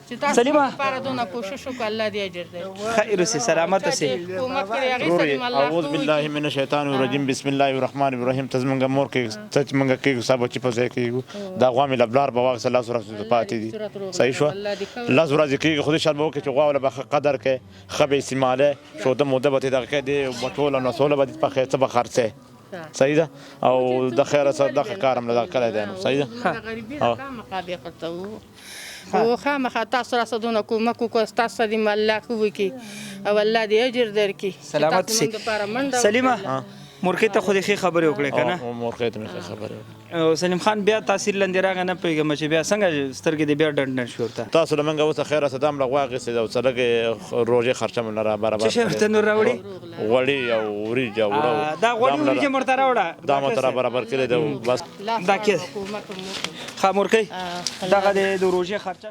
چې تاسو سلیمه. لپاره دونه کوشش وکړو، الله دې اجر درکړي. خیر اوسې، سلامت اوسې. کومک کړی هغې سره دې الله اعوذ ښه بالله وکړي. من الشیطان الرجیم، بسم الله الرحمن الرحیم. ته زمونږ مور کې، ته چې مونږ کېږو، ستا بچي په ځای کېږو. دا غوا مې له پلار به واخیسته، 10 ورځې پاتې دي، صحیح شوه؟ 10 ورځې کېږي، خو دې شرط به وکړي چې غوا وله به ښه قدر کوې، ښه به استعمالوې، شوده موده به ترې دغه کوې، دې به ټوله نسوله به دې پخې، څه به خرڅې، صحیح ده؟ او د خیره سره دغه کار هم له دغه کلی دی نو، صحیح ده؟ زموږ غریبي ده، خامخا به خرڅوو او خامخا تاسو راسره دونه کومک وکړو، تاسو سره دې الله ښه وکړي او الله دې اجر درکړي چې سلامت تاسو اوسې. موږ دپاره منډه سلیمه، وکړله. مورکۍ ته خو دې ښې خبرې وکړې که نه؟ او مورکۍ ته مې ښه خبرې وکړې. او سلیم خان بیا تاثیر لاندې راغی، نه پوهېږم چې بیا څنګه سترګې دې بیا ډنډ ډنډ شوې ورته. تاسو له منګه اوس خیره څه دام له غوا اخیستې ده او څه لږې روژې خرچه مې نه را برابر څه شی ورته نور راوړي؟ غوړي او وریجې او وړه. دا غوړي وریجې مې ورته راوړه. دا مو ته را برابر کړی دی بس. لاس دا کې کومک مو وکړو. ښه مورکۍ، آه، دغه د روژې خرچه.